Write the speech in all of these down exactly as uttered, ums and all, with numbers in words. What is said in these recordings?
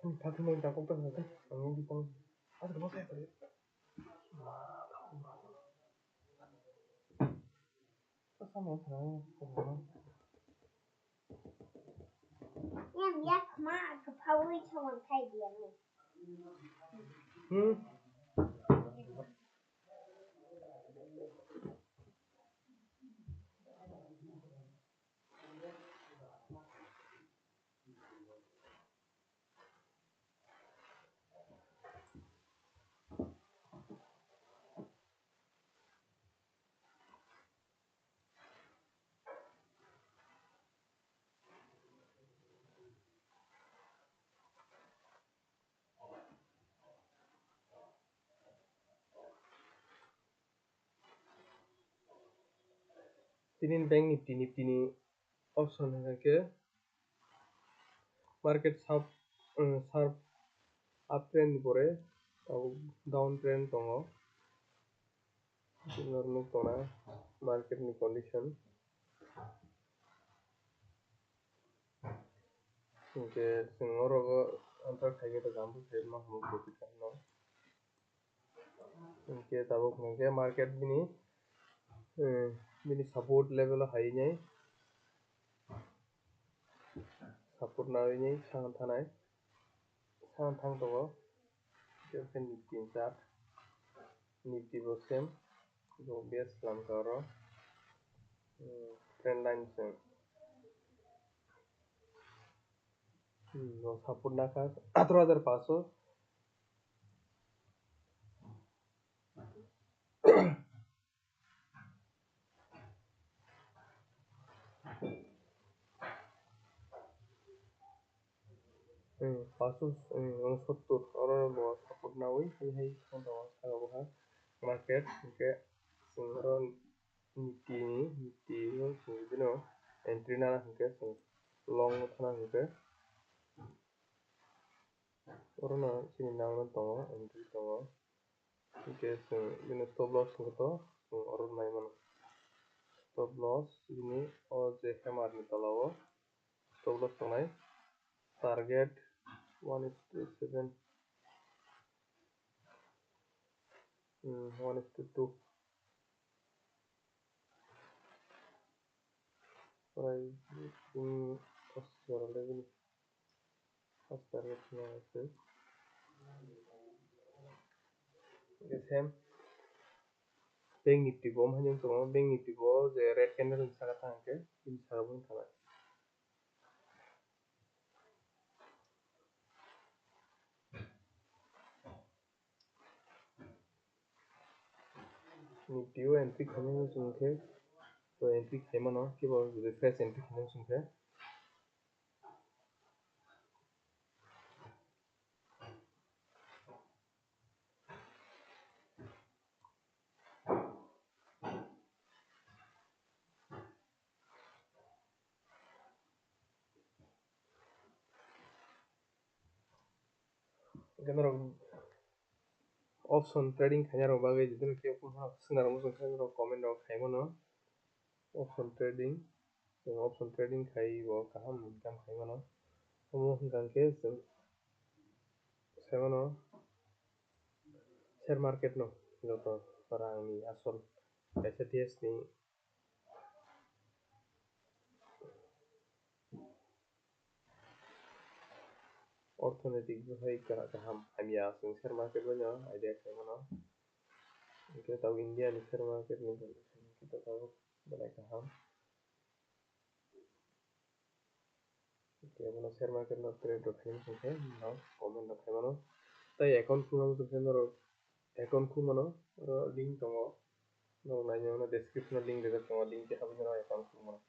Ani thak thumai ta kok ta sa ta. Ang yang di tang. Ada apa saya tadi? Yang yak ma ka pawi chawang kai dia ni. Hmm. Tini bank Nifty, Nifty ni option hingkha khe market sharp, um, sharp uptrend ni pore tabuk downtrend tongo. Chwng norok nuk tongna market ni condition. Hinkhe chwng oro o enter khaikhe to jump khe ma hwnwi profit khaino. Hinkhe tabuk hinkhe market bini, eh, bini support level o hai nai. Support nawi ni sangthanai, sangthang tongo. Khe Nifty ni chart, Nifty bo same, bo base lamka oro, hmm, trend line se. Hmm, bo support nakha atro hajar paso. Hmm, paso, hmm, sottor, oro bo support nawi, hai hai, saka bo ha, market, hinkhe, hmm, oro Nifty ni, Nifty no, bino entry nana hinkhe, long no thana hinkhe, oro no chini nang no tongo, entry tongo. Hinkhe chwng bini stop loss wngkha to chwng oro nai mano. Stop loss bini o je hammer ni tola o stop loss tongnai. Target one is to seven, hmm, one is to two. Prai bini first level ni. First target ni ase. Hinkhe same Bank Nifty bo, omo hai tongo, Bank Nifty bo je red candle ni saka thang khe, bini saka bo thang. Nifty o entry khaimani chwng khe, to entry khaimano, kebo refresh entry khaimani chwng khe. Hwnkhe norok option trading khainai rok bagwi, jotoni kebo phano swnam rok muchung khe norok comment rok khai mano. Option trading, chwng option trading khai bo kaham income khai mano. Omo hwnkha khe chwng sai mano share market no joto rang ni asol kaisa desh ni orthonetik bo hai kaham hamya chwng share market bai no idea khai mano. Hwnkhe tabuk India ni share market ni condition hwnkhe tabuk belai kaham. Hwnkhe abono share market no trade rok khaina muchung khe norok comment rok khai mano. Tai account khulna muchung khe norok account khulmano, oro link tongo, norok naina mano description o link rijak tongo, link khe habwi norok account khulmano.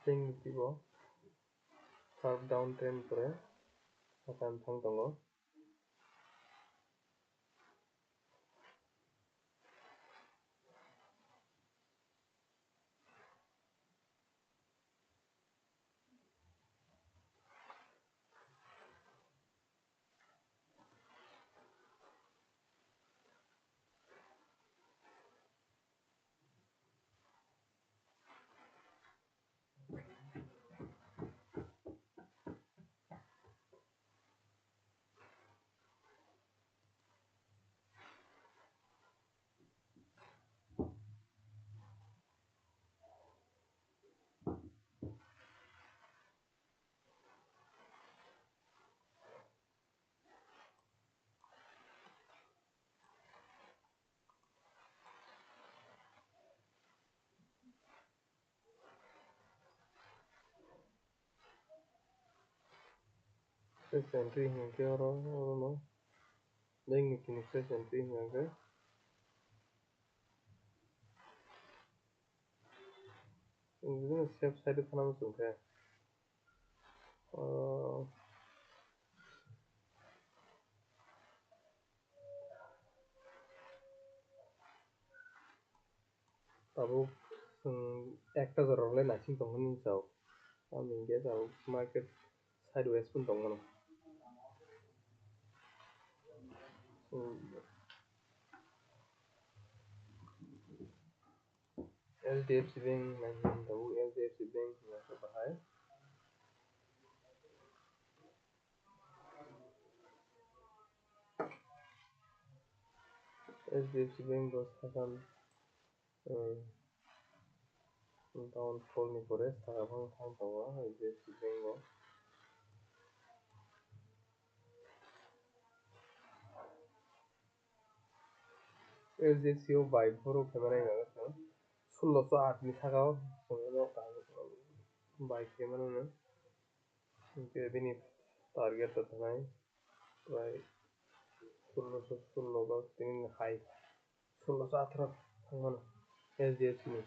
Tei nukti bo sharp down trend pore saka wngthang tongo. Fresh entry hinkhe oro, oro no. Bank ni tini fresh entry hinkhe. Save side o thana muchung khe. Oh. Tabuk, um, ekta jora rok le naising tong mani sao. Tamoni hingke tabuk market sideways pon tong mano. Um, H D F C Bank naising tabuk H D F C Bank wngkha bahai. H D F C Bank bo sakha, um, downfall ni pore sakha phang thang tongo H D F C Bank bo. H D F C o bai phuru khe mani sullo so aat ni saka o bai khe mano. Hinkhe bini target rok thanai prai sullo so sullo ba tini hai sullo so atharo thangmano H D F C ni.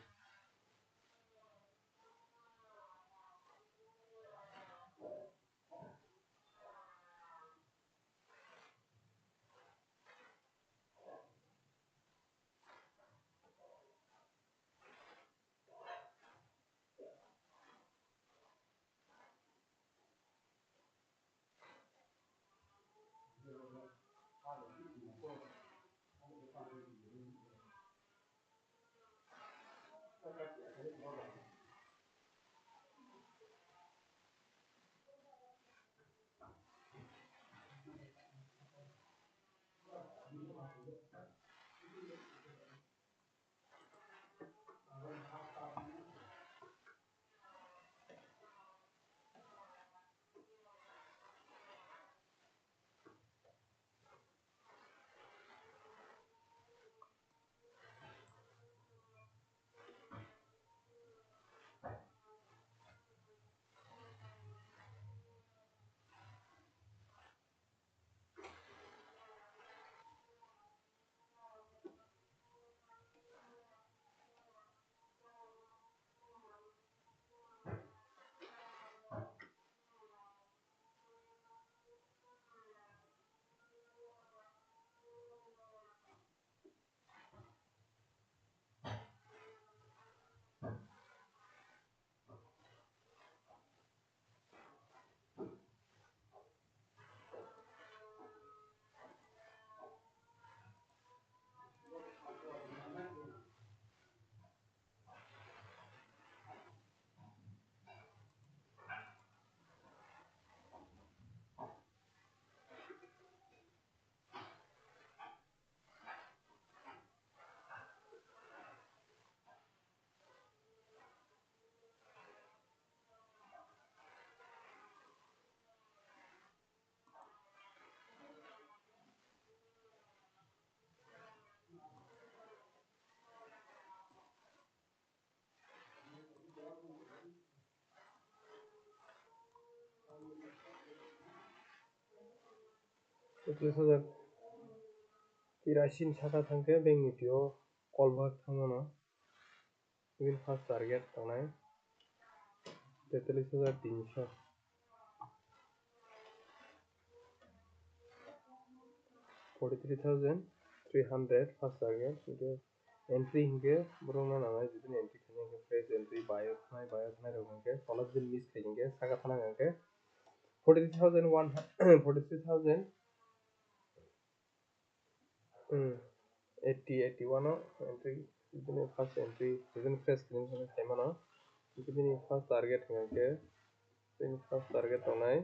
Tris hajar tirashi ni saka thangkhe bank nifty o call back thangmano. Even first target tongnai tetallis hajar tinso, forty three thousand three hundred first target. Hinkhe entry hinkhe borokno nangnai, jibini entry khainai hinkhe fresh entry, buy o thanai, buy o thanai rok hinkhe tolop jil miss khai hinkhe saka thana hinkhe forty three thousand one, forty three thousand Hmm. Eighty, eighty one o entry, bini first entry, bini first screen shot khaimano. Bini first target hingkhe, bini first target tongnai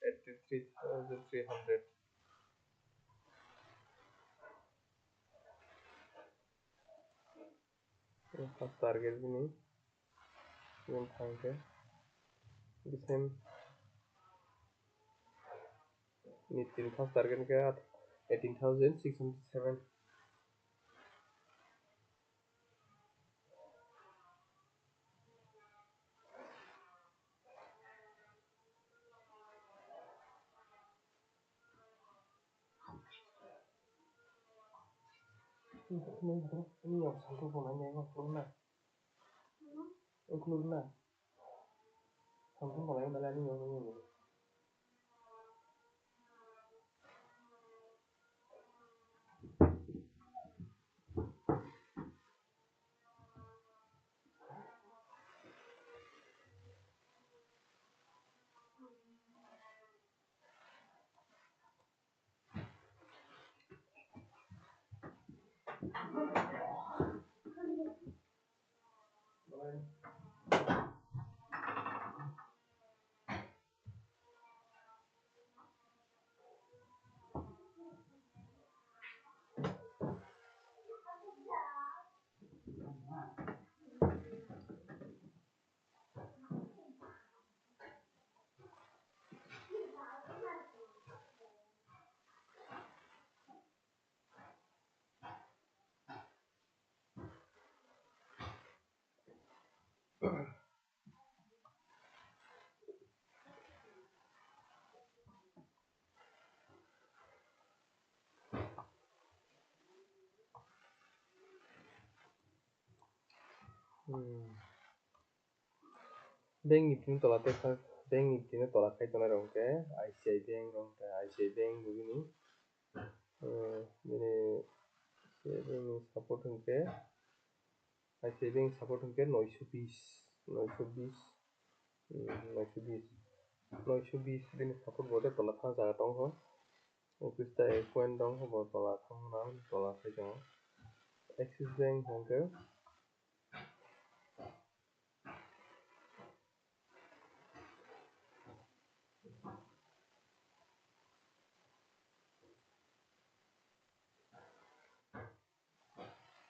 eighty three thousand three hundred. First target bini, bini thangkhe, bini same ni tin first target khe eighteen thousand six hundred seven. Ini yang satu pun aja yang keluar na. Yang keluar na. Samsung kalau yang lain yang ini. Hmm. Bank Nifty ni tola tei kha, Bank Nifty ni tola khai tongnai rok hwnkhe I C I Bank rok hwnkhe I C I Bank bo bini, eh, bini, bini support hwnkhe, I C I Bank support hwnkhe noisho bis, noisho bis, hmm, noisho bis, noisho bis bini support bo tei tola thang jaga tong kho. Office tei coin tong kho bo tola thang na tola khai tongo. Axis Bank hwnkhe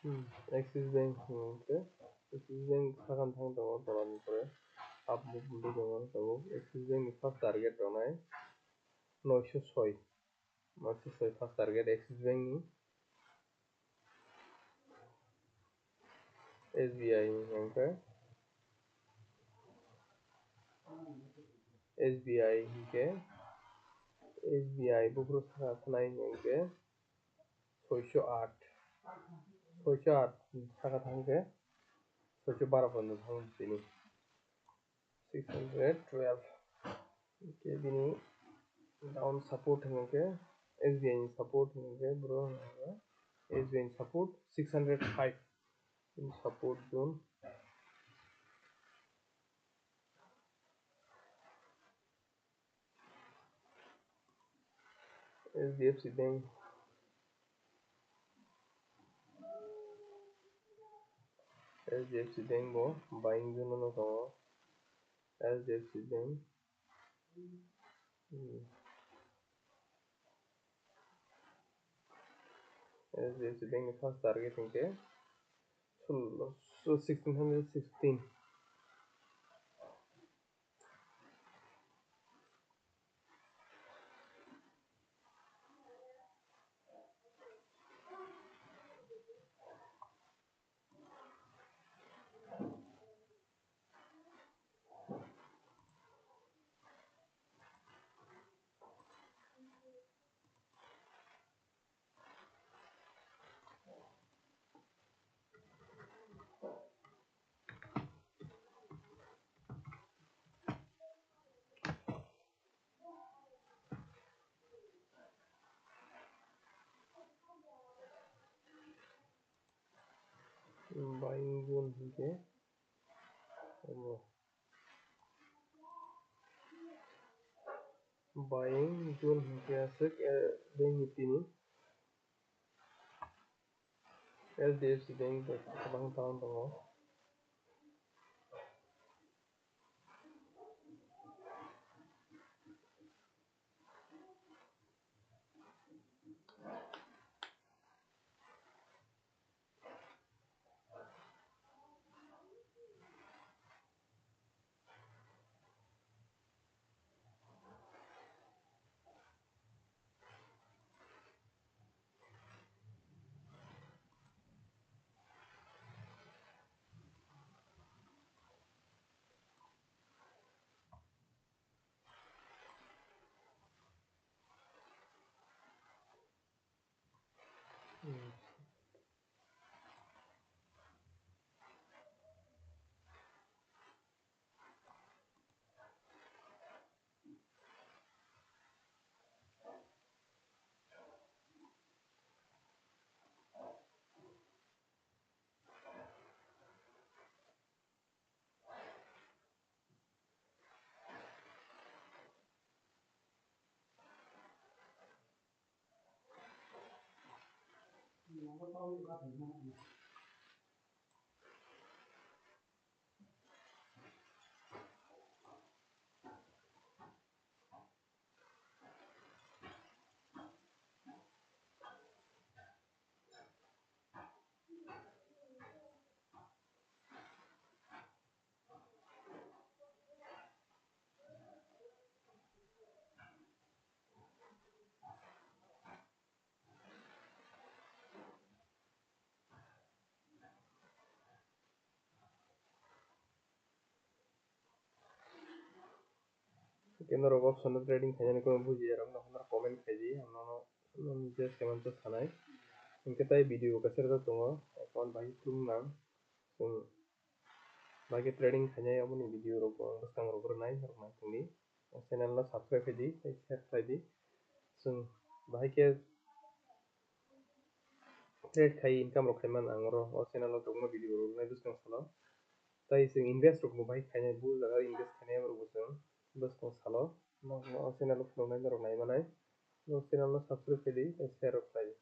Hmm, Axis Bank hwnkhe, Axis Bank sakha thang tongo, tola ni pore up movement tongo, tabuk Axis Bank ni first target rwnai noisho soi. Noisho soi first target Axis Bank ni. S B I hwnkhe, S B I hwnkhe, S B I buphuru sakha thanai hwnkhe soisho aat, soisho aat sakha thangkhe soisho baro phanno thang tini. Six hundred twelve. Hwnkhe bini down support hwnkhe S B I ni support hwnkhe bro hwnkhe S B I ni support six hundred five. Bini support zone. H D F C Bank. H D F C Bank bo buying zone no tongo. H D F C Bank. Hmm. H D F C Bank ni first target hwnkhe sul-, sixteen hundred sixteen. Buying zone hwnkhe omo. Buying zone hwnkhe aswk, eh, Bank Nifty ni. H D F C Bank bai kwbang down tongo. Hmm. Khe norok option o trading khainani kunu bujiya rok no comment khaidi, ang nono just khe mansa sanai. Hinkhe tai video bo kaisa rijak tongo, account bai tung nang. Chwng bai khe trading khainai, aboni video rok bo ang bwskang rok rwnai, rok nai tongdi. O channel no subscribe khaidi, tei share khlaidi. Chwng bahai khe trade khai income rok khaiman ang oro o channel o tongma video rok rwnai bwskang salo. Tai chwng invest rok bo bahai khainai, bul jaga invest khainai rok bo chwng bwskang salo. Nokno o channel o phunuknai norok nai manai. O channel no subscribe khaidi, tei share rok khlaidi.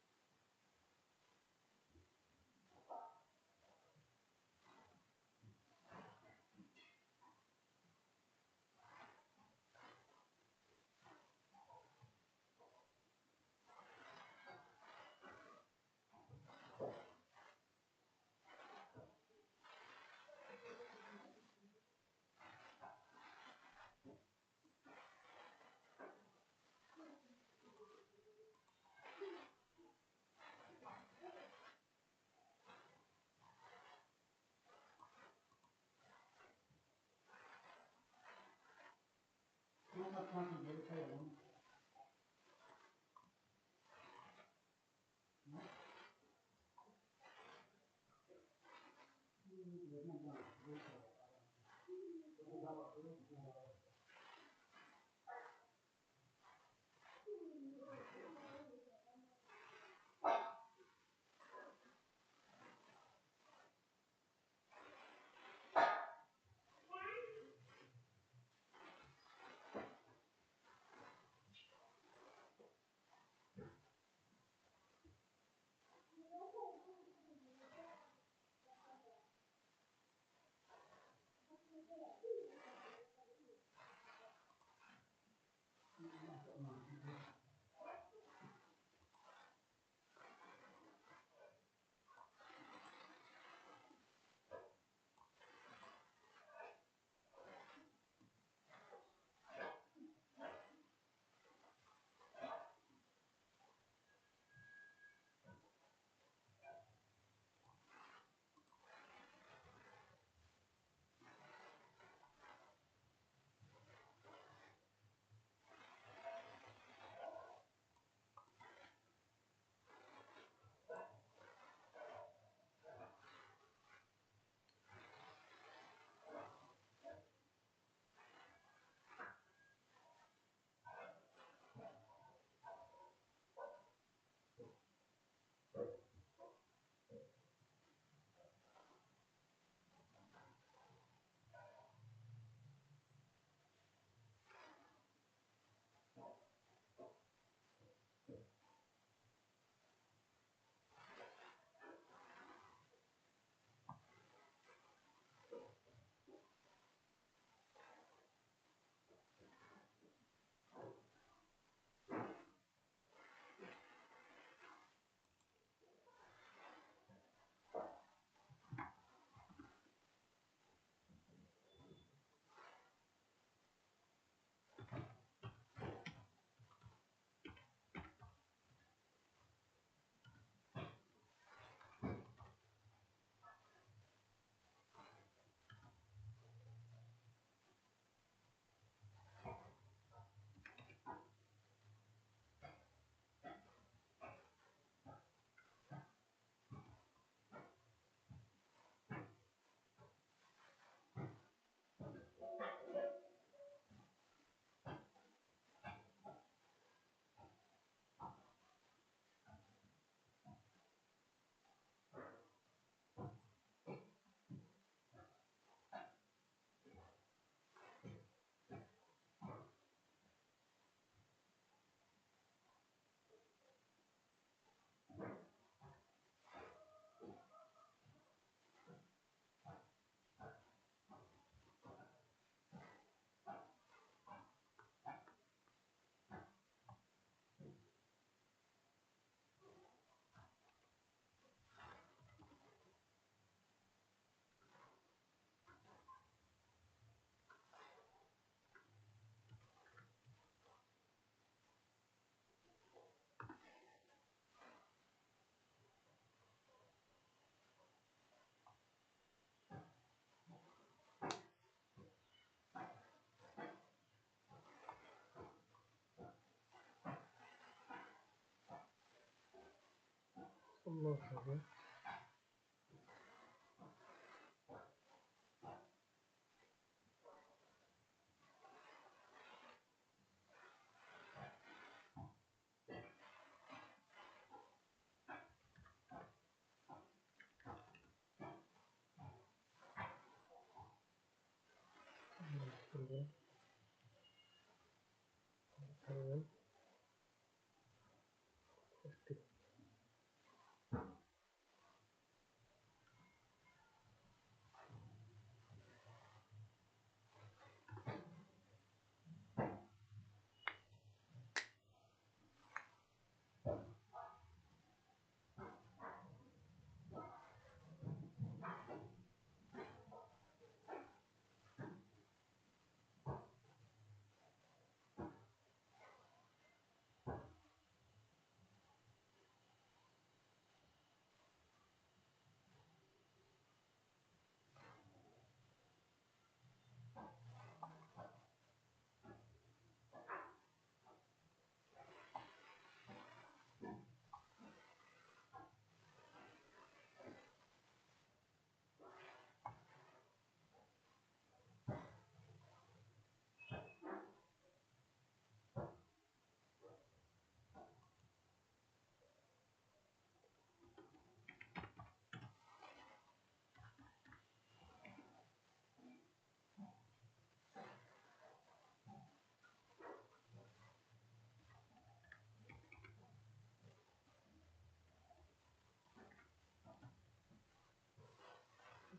Omo khe.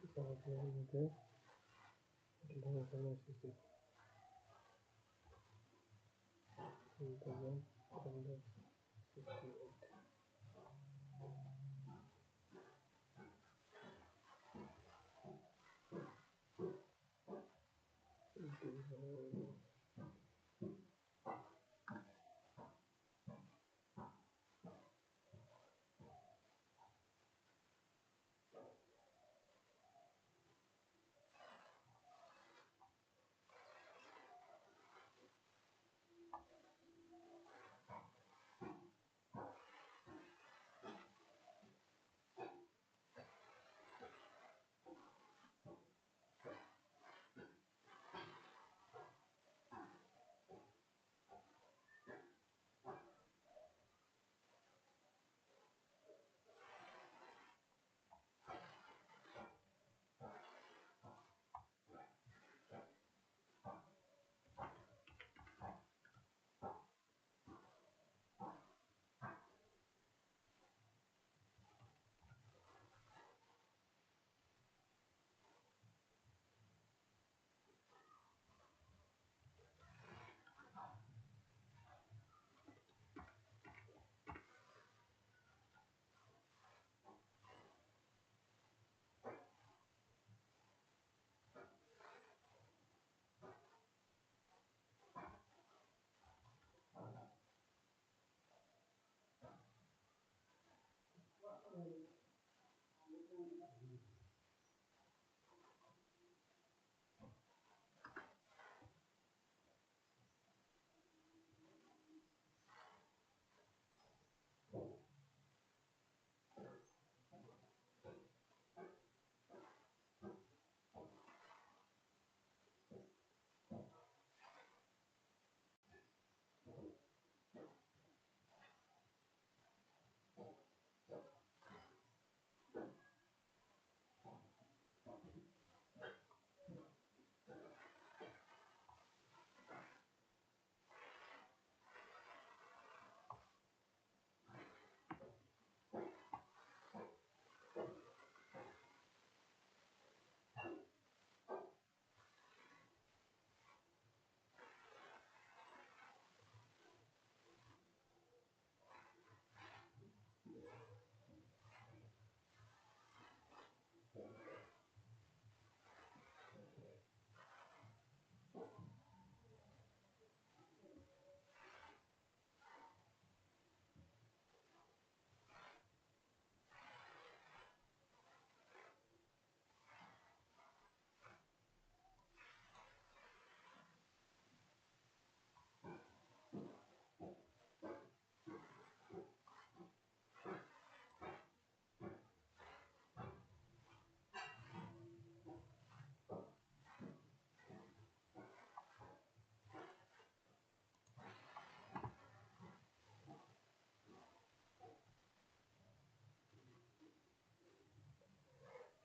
Two thousand one hundred sixty-eight.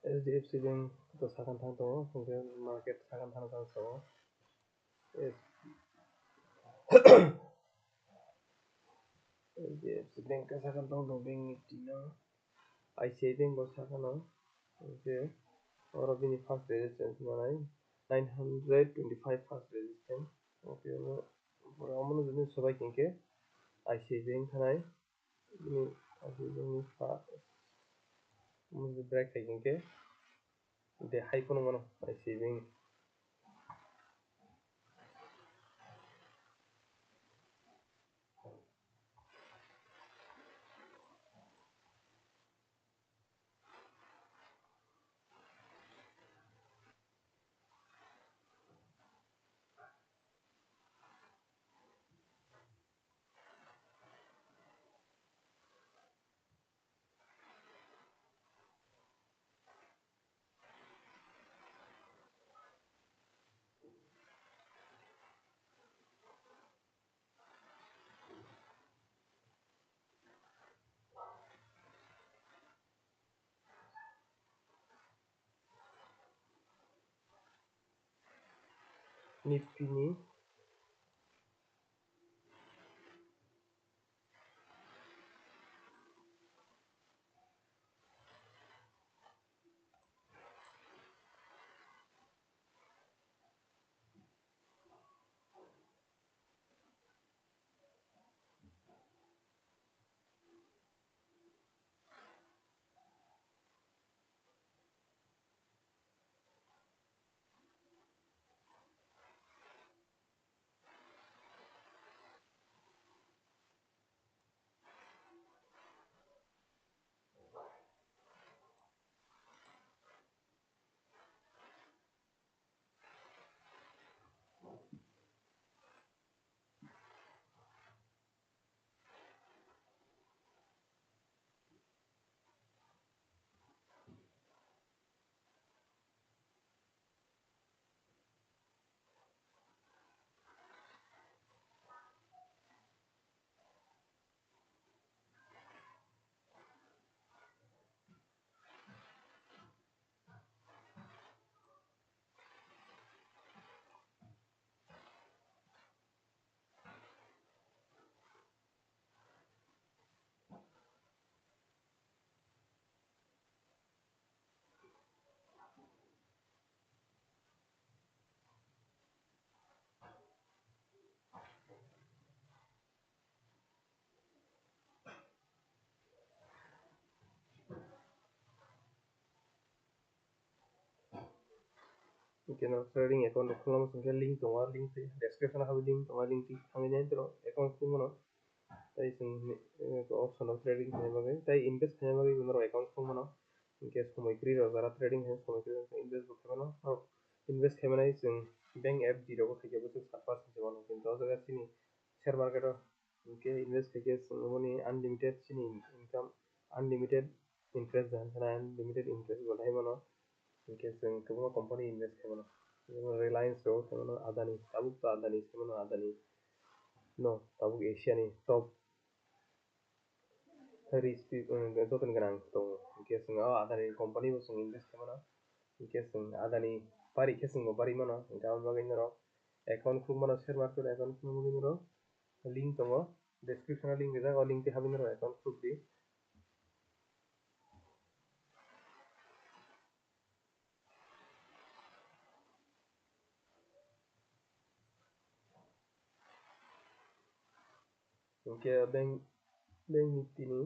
H D F C Bank to sakang thang tongo, hwnkhe market sakang thang thang tongo. Yes. H D F C Bank khe sakang tong tong, bank ni tino I C I Bank bo sakano, hwnkhe oro bini first resistance manai nine hundred twenty-five first resistance. Okay, omo, omo no jodi sobai khe I C I Bank thanai, bini I C I Bank ni fa-, omo jodi break khai khe de hai phano mano I C I Bank. Nifty ni Hwnkhe no trading account rok khulna muchung khe link tongo, link twi description o habwi link tongo, link twi thangwi nai borok account khulmano. Tei chwng, eh, option rok trading khaina bagwi tei invest khaina bagwi bo norok account khulmano. Hwnkhe somoi kwrwi rok jara trading khaina somoi kwrwi rok invest bo khaimano. Norok invest khaimanai chwng bank app di rogo khaikhe bo chwng sat percent se mano, kintu o jaga chini share market o hwnkhe invest khaikhe chwng aboni unlimited chini income, unlimited interest da hinkheno unlimited interest bo lai mano. Hwnkhe chwng kwbangma company invest khai mano. Jemon Reliance rok khai mano, Adani, tabuk to Adani sai mano, Adani no tabuk Asia ni top rich peo-, eh, joto ni gwnang tongo. Hwnkhe chwng o Adani company bo chwng invest khai mano. Hwnkhe chwng Adani bari khe chwng bo bari mano. Hwnkhe aboni bagwi norok account khuluk mano, share market account khulna bagwi norok link tongo, description o link rijak, o link twi habwi norok account khuluk di. Hwnkhe bank, bank Nifty ni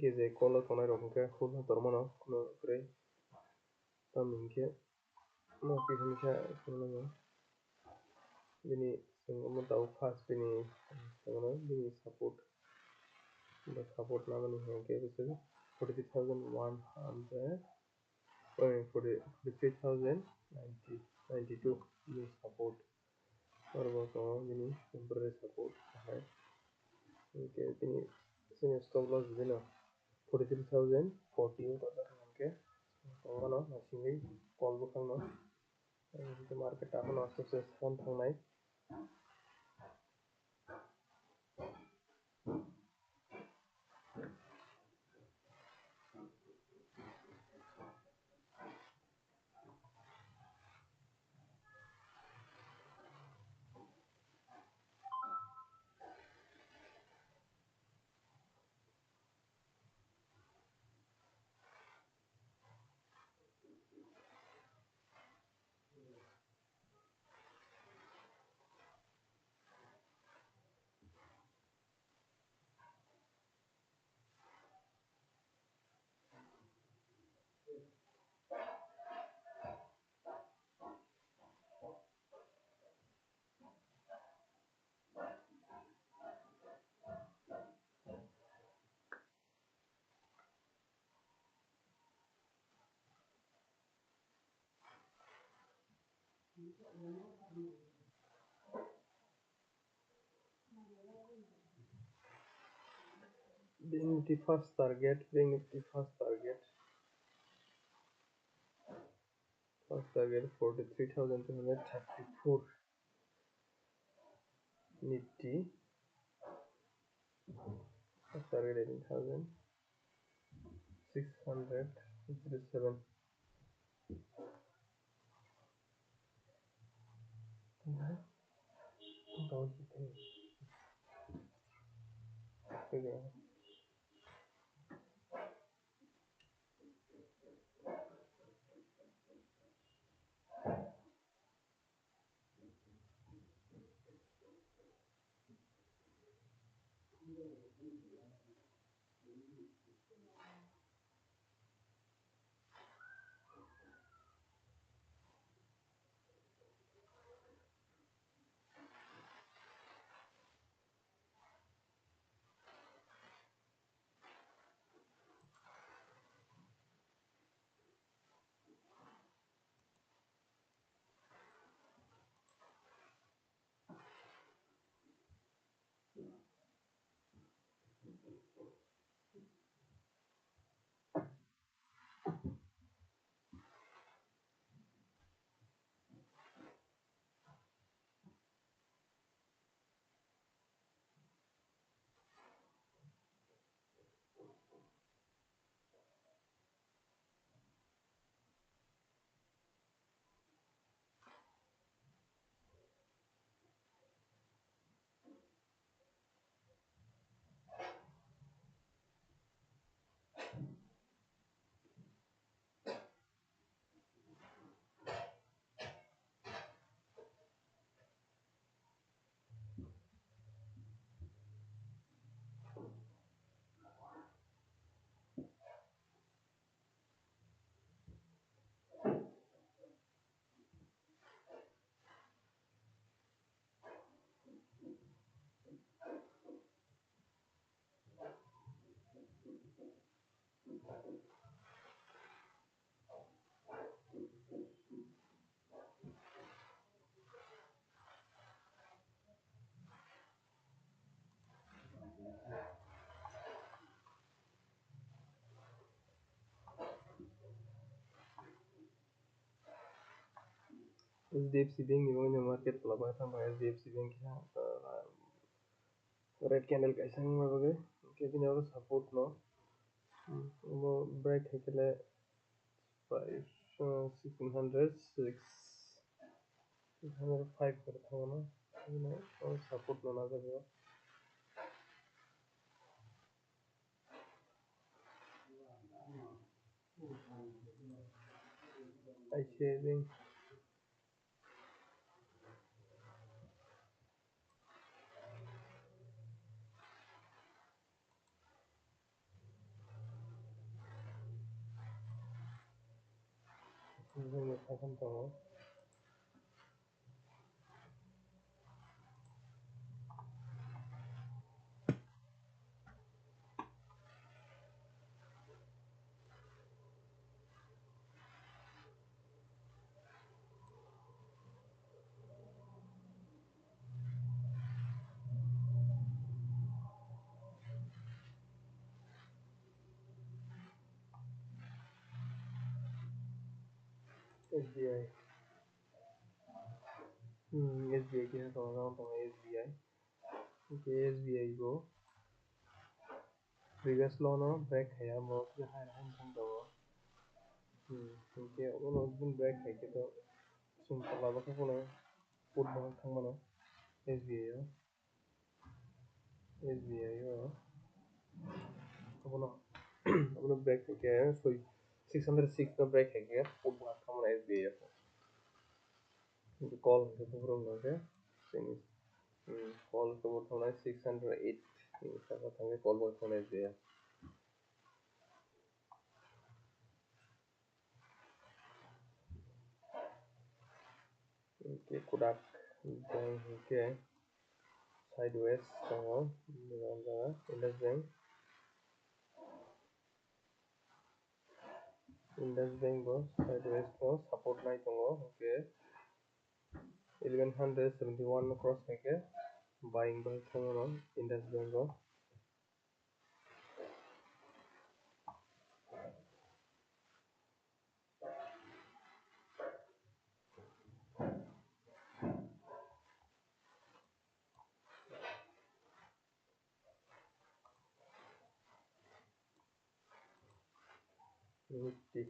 Hwnkhe je call o tongnai rok hwnkhe hul no tor mano, kuno kwrwi. Tamni hinkhe mo kisa kisa swngnai. Bini swngo mo tabuk first bini swngo bini support. Bo support namani hinkhe bwswk forty three thousand one hundred, oh, forty, forty three thousand ninety, ninety two bini support. Oro bo tongo bini temporary support hai. Hinkhe bini, bini stop loss bino forty three thousand forty o tongo hinkhe tongo no naisingwi call bwkhakno. Market abono aste aste slam thangnai. Bini first target, bini first target, first target forty three thousand two hundred thirty four. Nifty, first target eighteen thousand six hundred zero seven. H D F C Bank ni bo market tola bai thang bai H D F C Bank khe, ah, red candle kaisa wngma bagwi, hwnkhe bini oro support no, hmm, omo break khaikhe le five, uh, sixteen hundred six, six hundred five khe thangmano, bini oro support no najagwi o. Kaisa bini Bini sakam tongo. S B I. Hmm, S B I kisa tongo, tongo S B I. Hwnkhe S B I bo previous loan o break khaiya, bo kisa higher higher wngwi tongo. Hmm, hwnkhe obono break khaikhe to chwng tola bo khe phano put bo thangmano S B I o. S B I o. Abono, abono break khaikhe soi, six hundred six no break khaikhe put bo thangmano S B I o. Call hwnkhe buphuru hwnkhe chini, hmm, call hwnkhe bo thangnai six hundred eight ni saka thangwi call bo thangnai S B I o. Hwnkhe Kotak Bank hwnkhe sideways tongo, Indus Bank. Indus Bank bo sideways no support nai tongo, hwnkhe eleven hundred seventy one no cross khaikhe buying bai thangmano Indus Bank o. Nifty.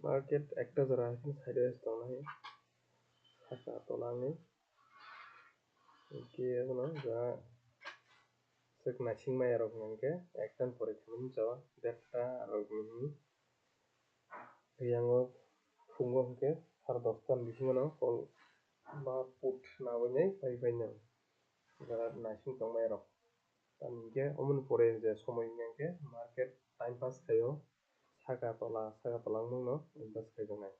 Market ekta jora hai sideways tongnai, saka tola wngwi. Hwnkhe abono jora swk naising maya rok hwnkhe ekta ni pore khamani chao, derta rok ni hwnwi. Yango phungo hwnkhe sare dosta ni bisingo no call ba put nawi nai pai pai nai. Jora naising tongmani rok. Tamni hwnkhe omoni pore je somoi wngya hwnkhe market time pass khaio, saka tola, saka tola wngmano time pass khaijaknai.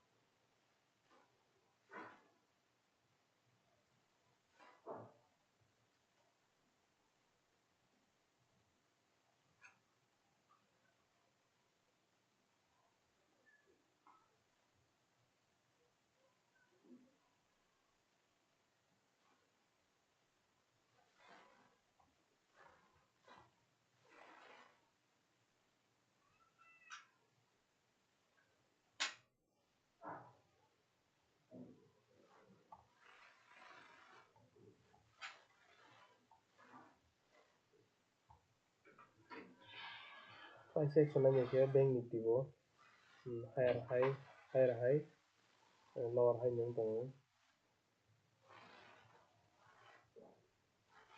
Price action naikhe Bank Nifty bo, hmm, higher high, higher high, eh, lower high ni wng tongo.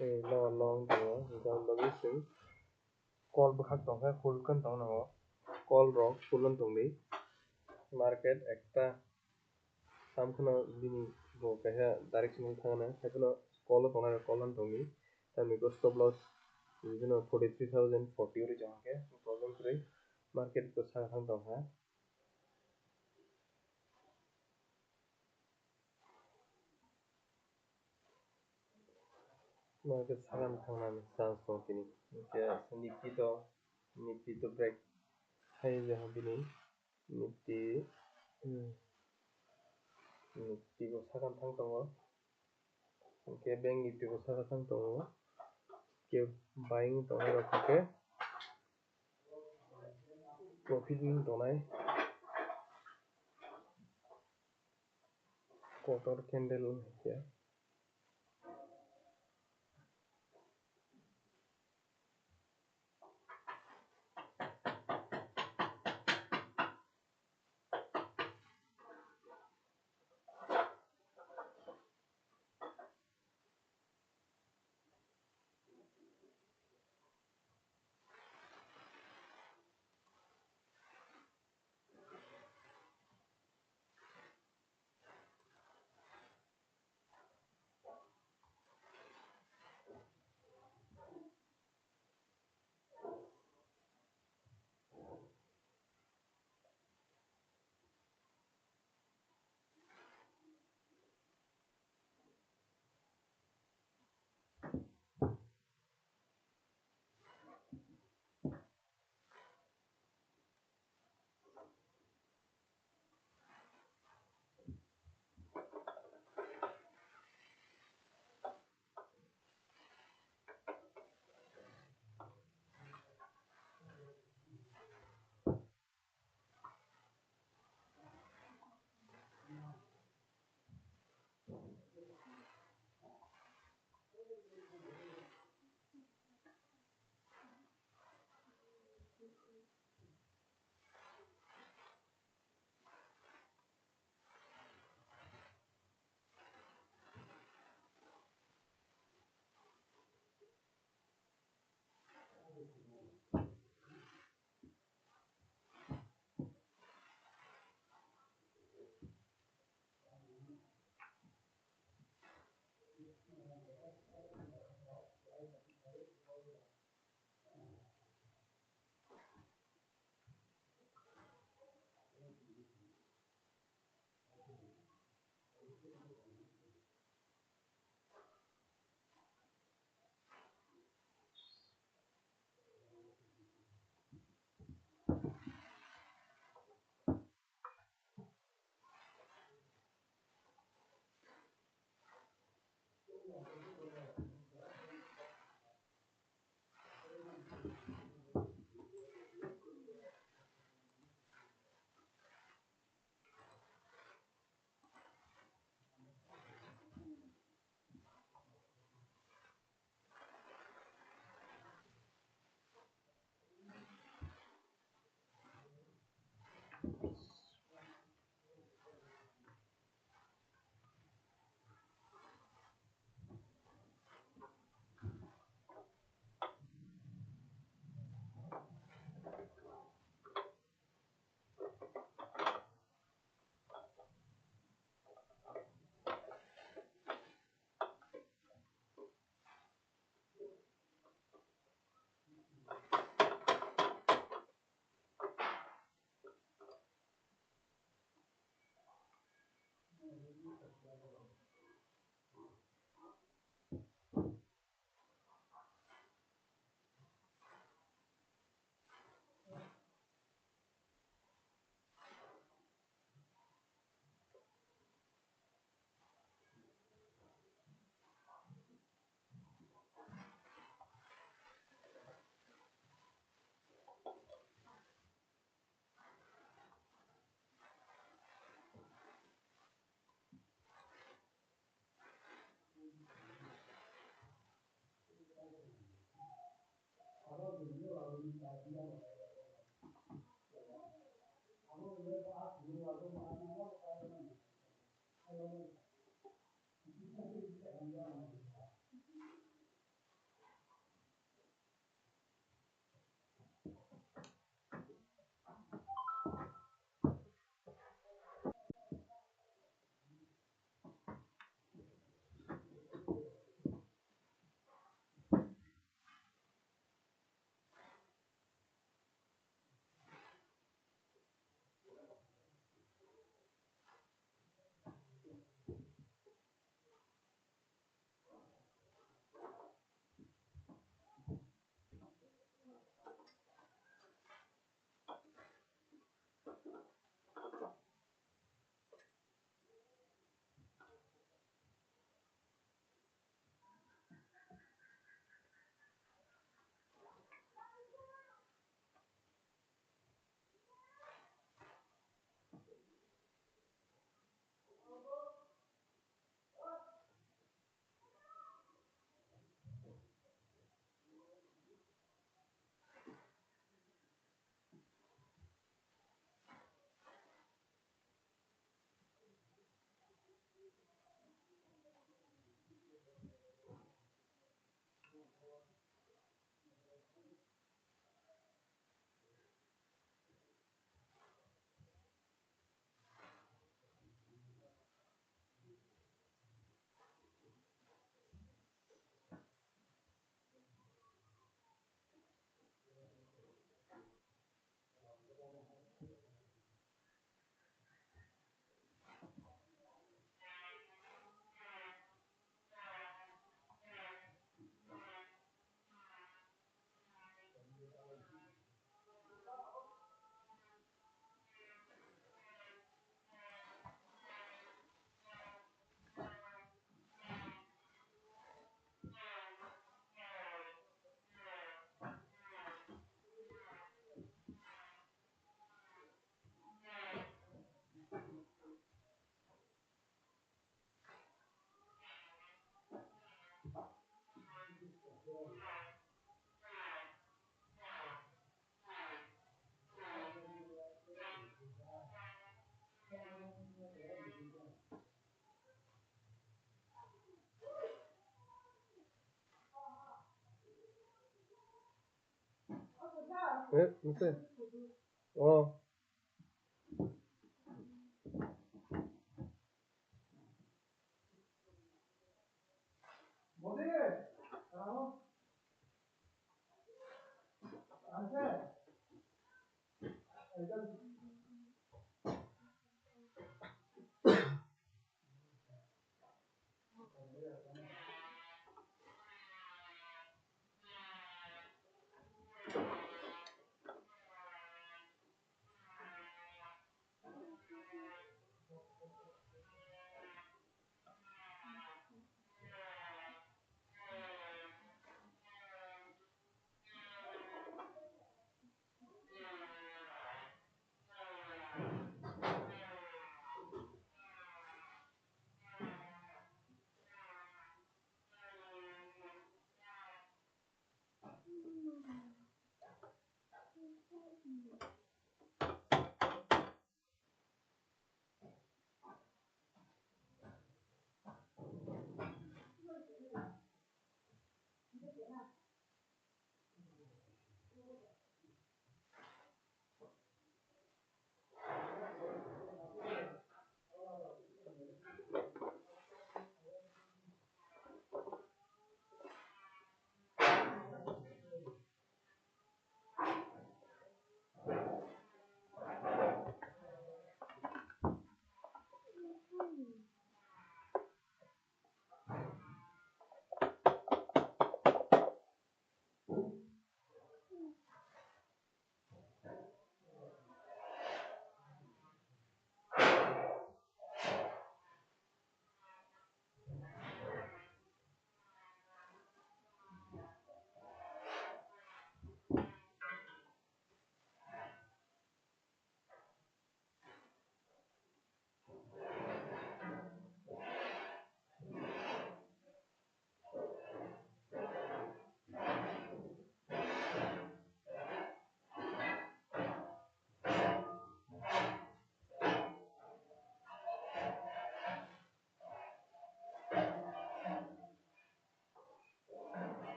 Eh, lower low wng tongo, hwnkhe ang bagwi chwng call bwkhak tongkhe full khe tongno, call rok full wng tongdi. Market ekta Tamo kheno bini bo kaisa direction thangna, haikheno call o tongnai rok call o tongdi. Tamni bo stop loss bini forty three thousand forty uri chong khe problem kwrwi, market bo saka thang tong kha. Market saka thang nani chance tong tini. Hwnkhe Nifty to, Nifty to break khai je ha bini. Nifty, hmm, Nifty bo saka thang tongo. Hwnkhe Bank Nifty bo saka thang tongo. Hwnkhe buying tongnai rok hwnkhe profit wng tongnai. Kotor candle hwnkhe. Eh, nse. Oh.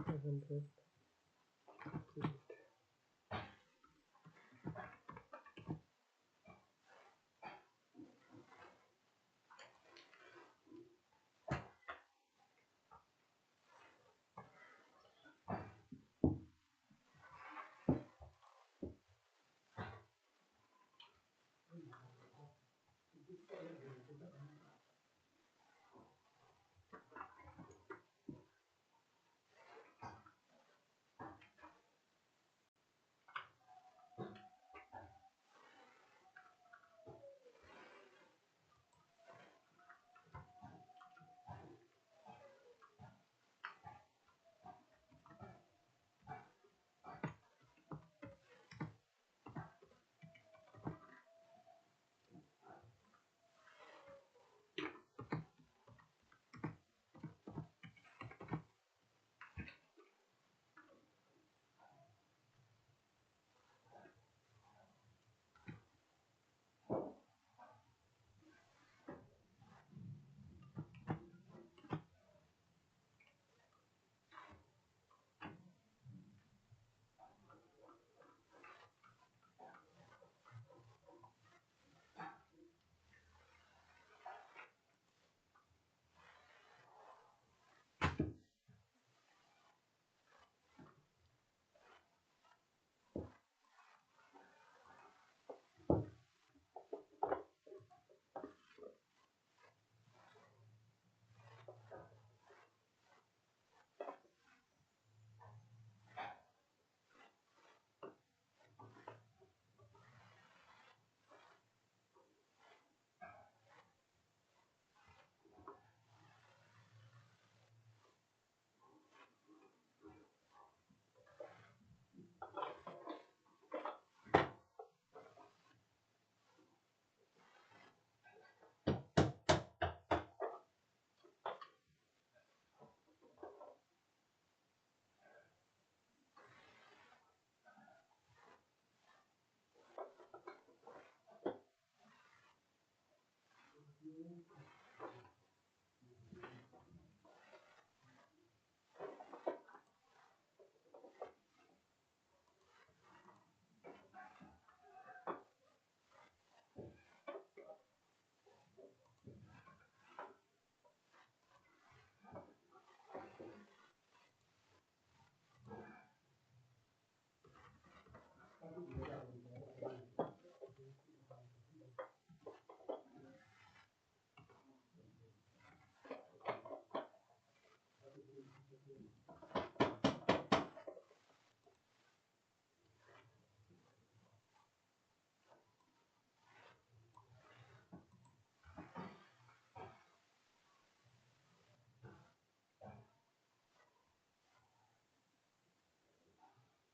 Five hundred.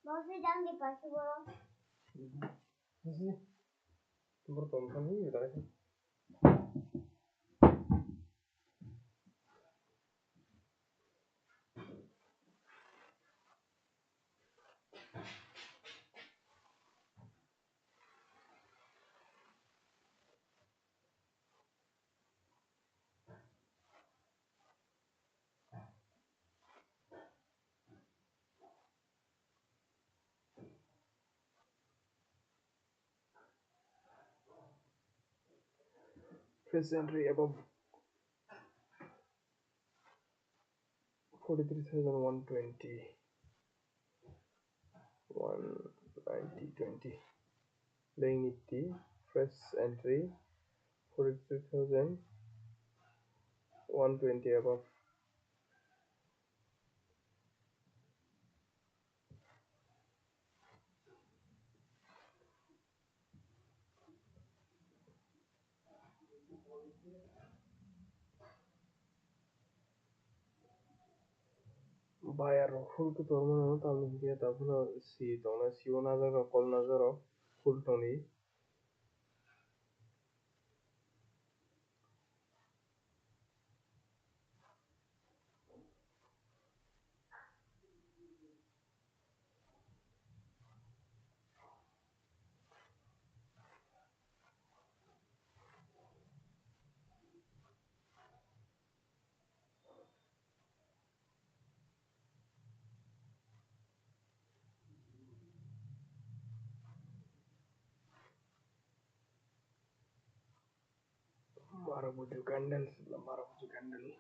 Bo se jang di pasu bo. Sisi. Bor tong thang hi dai. Fresh entry above forty-three thousand one twenty. One ninety twenty. Bank Nifty, fresh entry, forty-three thousand one twenty above. Buyer rok hul khe tor mano, tamni hinkhe tabukno si tongnai, sio najak rok, kol najak rok, hul tongdi. Maro buju candle, maro buju candle.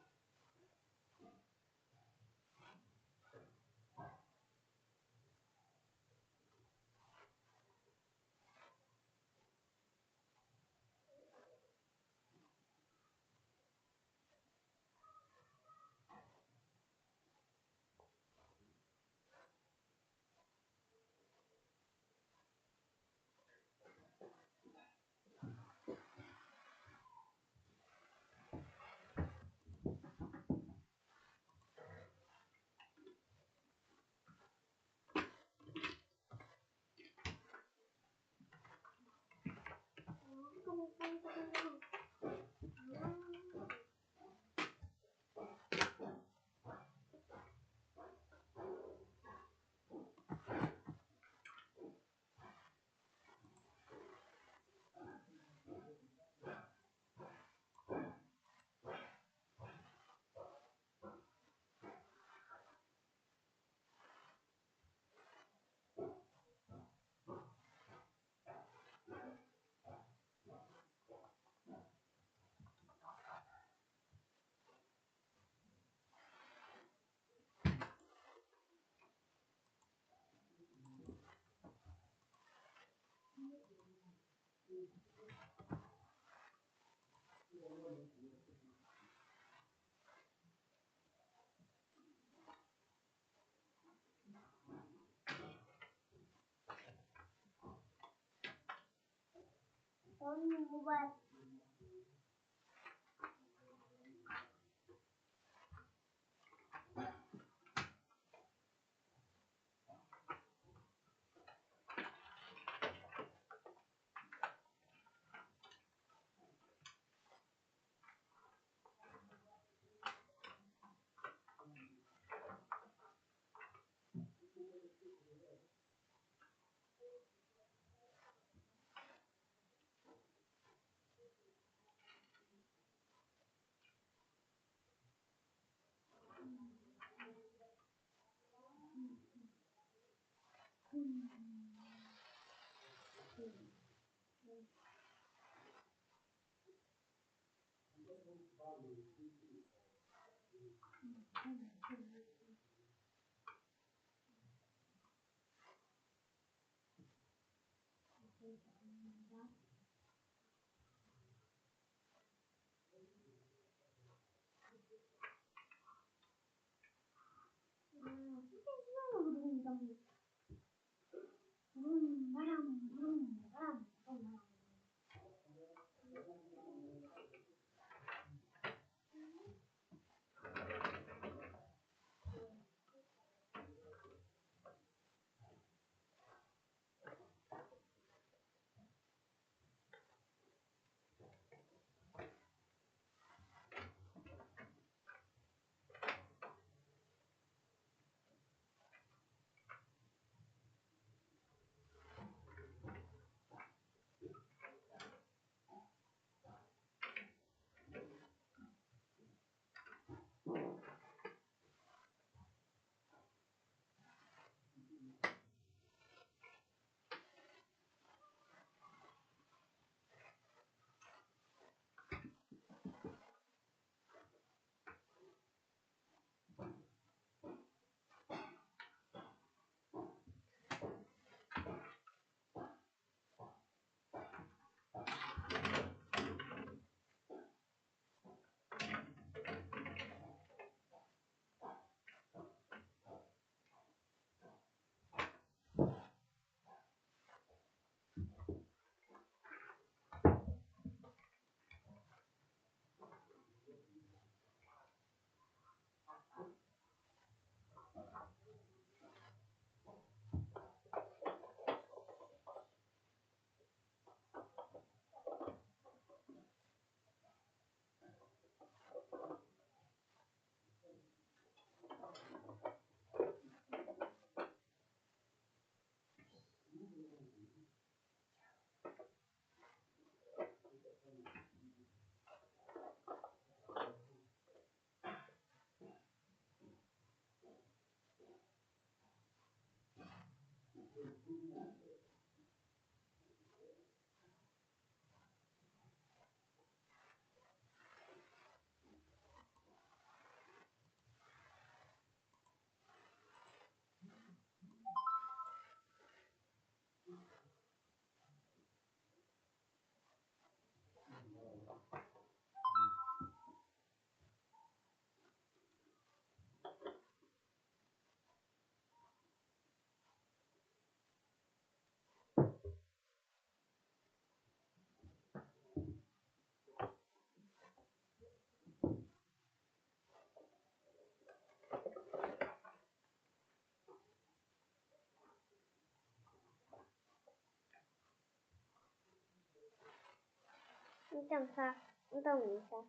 Ntang sa, ntang ni sa.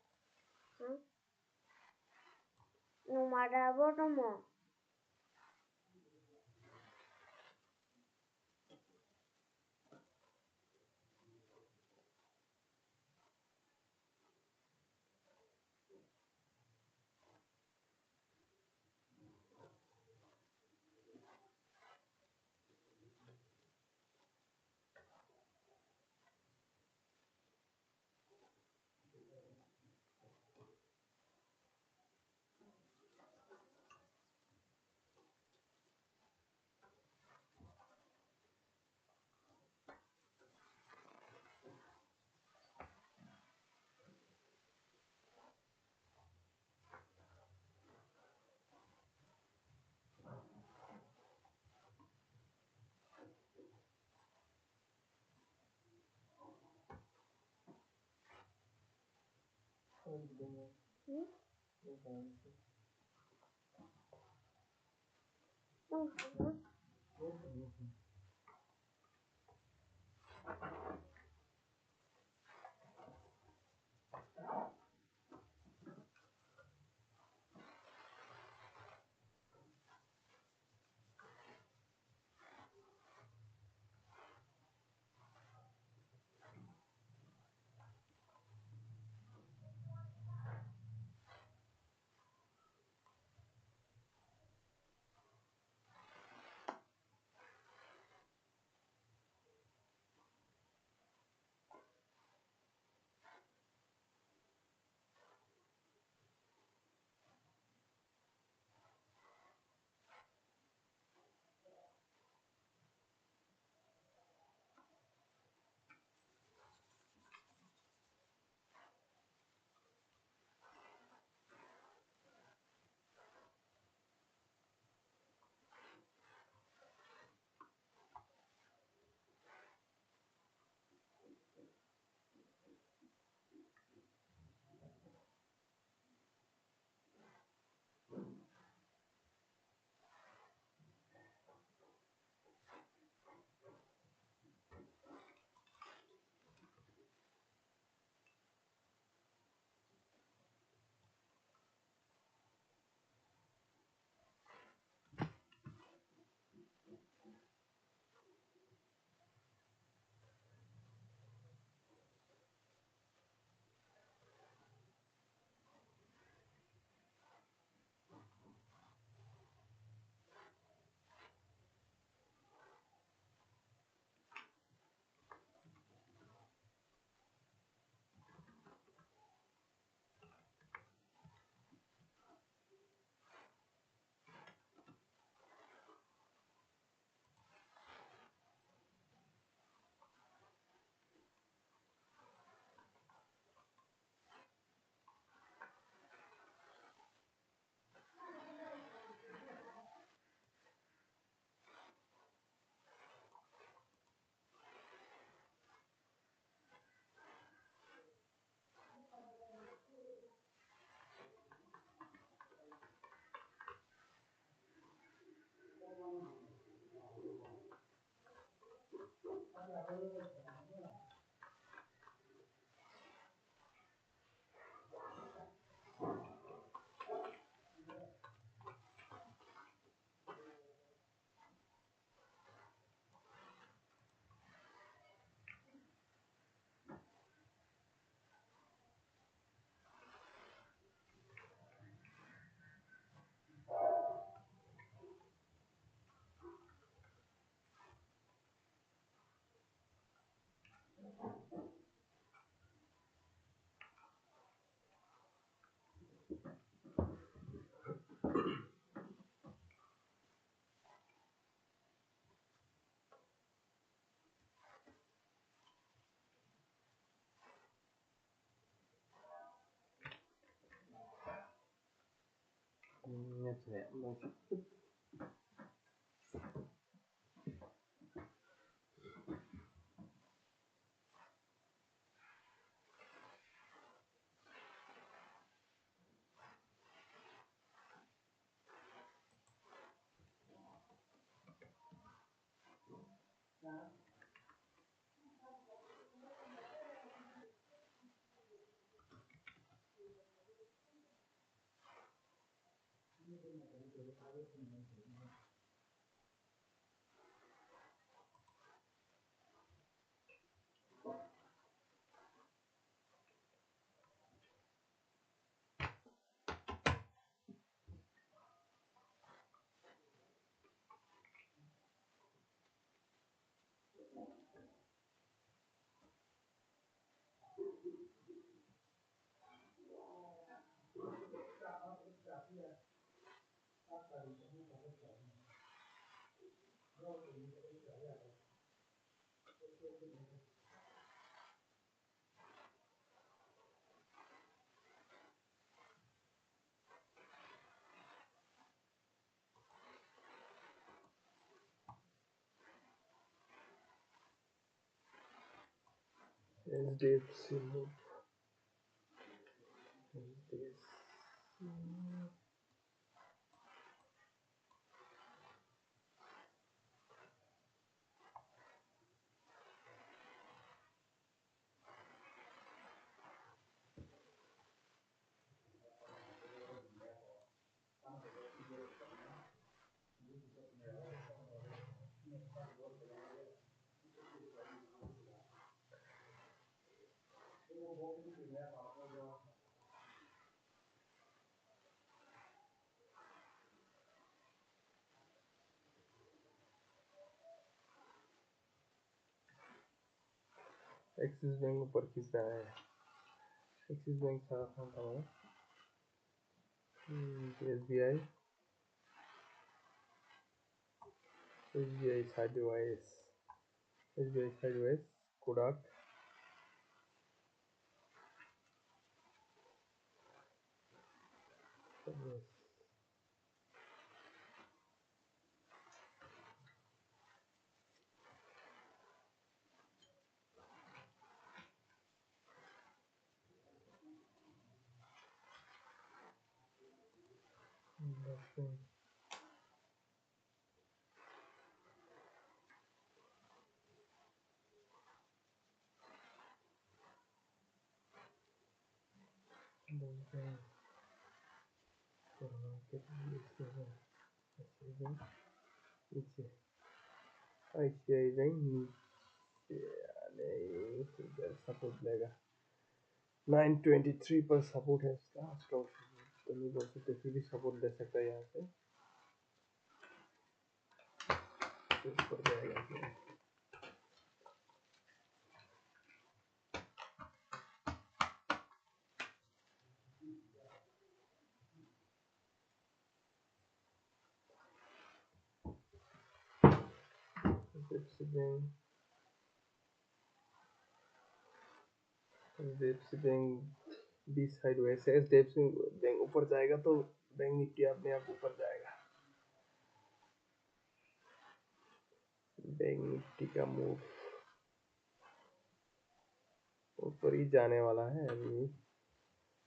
Hmm? Nung mada bo tongmo. H D F C move. H D F C move. Axis Bank ऊपर खींच रहा है। Axis Bank सारा खान था। Hmm, S B I, S B I sideways, S B I sideways, Kotak. I C I Bank niche, ani, ibar support lega. Nine twenty three par support hai iska, aaj ka, to ni bol sakte, fir bhi support le sakta hai yahan se. Ufar jayega kya? H D F C Bank, H D F C Bank bhi sideways hai, H D F C Bank ऊपर जाएगा तो Bank Nifty अपने आप ऊपर जाएगा। Bank Nifty का move ऊपर ही जाने वाला है अभी।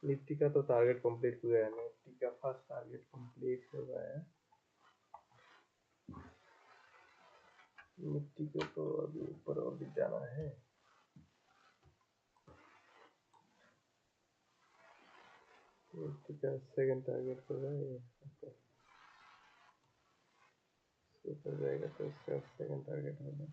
Nifty का तो target complete हो गया है, Nifty का first target complete हो गया है। Nifty को तो अभी ऊपर और भी जाना है। Nifty का second target होगा ये। Okay। इसके ऊपर जाएगा तो इसका second target होगा।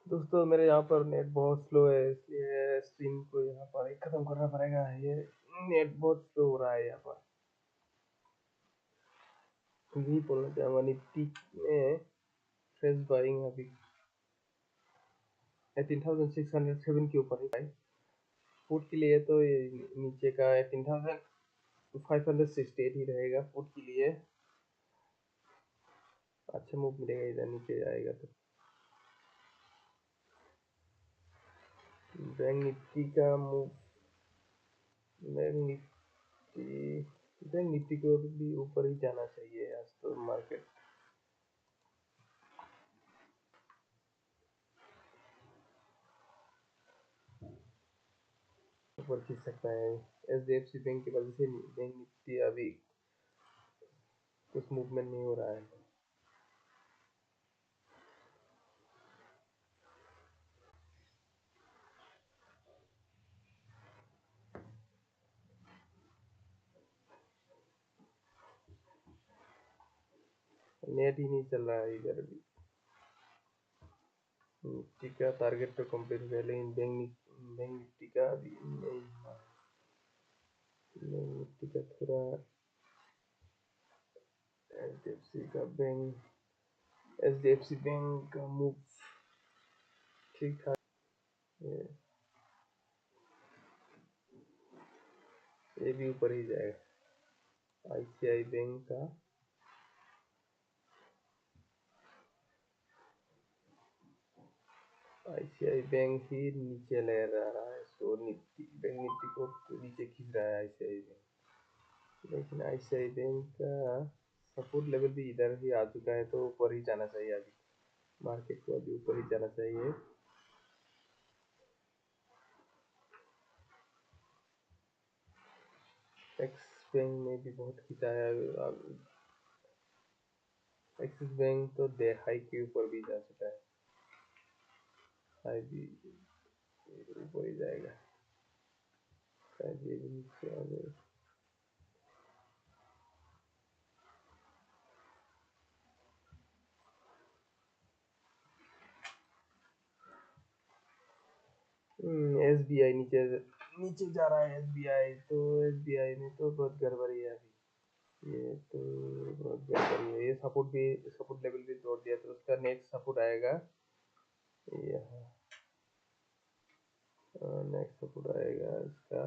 दोस्तों, मेरे यहाँ पर नेट बहुत स्लो है, इसलिए स्ट्रीम को यहाँ पर ही खत्म करना पड़ेगा। ये नेट बहुत स्लो हो रहा है यहाँ पर। यही बोलना चाहूँगा, निफ्टी में फ्रेश बाइंग अभी eighteen thousand six hundred seven के ऊपर ही है। पुट के लिए तो ये नीचे का eighteen thousand five hundred sixty eight ही रहेगा पुट के लिए। अच्छा मूव मिलेगा इधर नीचे जाएगा तो। बैंक निफ्टी का move, bank Nifty, bank Nifty को भी ऊपर ही जाना चाहिए आज तो मार्केट। ऊपर खींच सकता है। एचडीएफसी बैंक की वजह से बैंक निफ्टी अभी कुछ मूवमेंट नहीं हो रहा है। नेट ही नहीं चल रहा है इधर भी। निफ्टी का टारगेट तो कंप्लीट हो गया, लेकिन बैंक निफ-, बैंक निफ्टी का अभी नहीं हुआ। बैंक निफ्टी का थोड़ा एचडीएफसी का बैंक, एचडीएफसी बैंक का मूव ठीक ठाक। ये, ये भी ऊपर ही जाएगा। आईसीआई बैंक का, आईसीआई बैंक ही नीचे ले रहा है, सो निफ्टी, बैंक निफ्टी को नीचे खींच रहा है आईसीआई बैंक। लेकिन आईसीआई बैंक का सपोर्ट लेवल भी इधर ही आ चुका है, तो ऊपर ही जाना चाहिए अभी, मार्केट को अभी ऊपर ही जाना चाहिए। एक्सिस बैंक में भी बहुत खिंचाया है। अब एक्सिस बैंक तो दे हाई के ऊपर भी जा चुका है, हाई भी ऊपर ही जाएगा, शायद ये भी नीचे आ जाएगा। हम्म, एसबीआई नीचे, नीचे जा रहा है एसबीआई। तो एसबीआई में तो बहुत गड़बड़ी है अभी, ये तो बहुत गड़बड़ी है। ये सपोर्ट भी, सपोर्ट लेवल भी तोड़ दिया, तो उसका नेक्स्ट सपोर्ट आएगा यहाँ, नेक्स्ट सपोर्ट आएगा इसका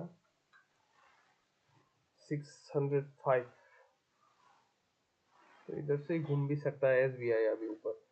सिक्स हंड्रेड फाइव। तो इधर से घूम भी सकता है एसबीआई अभी ऊपर।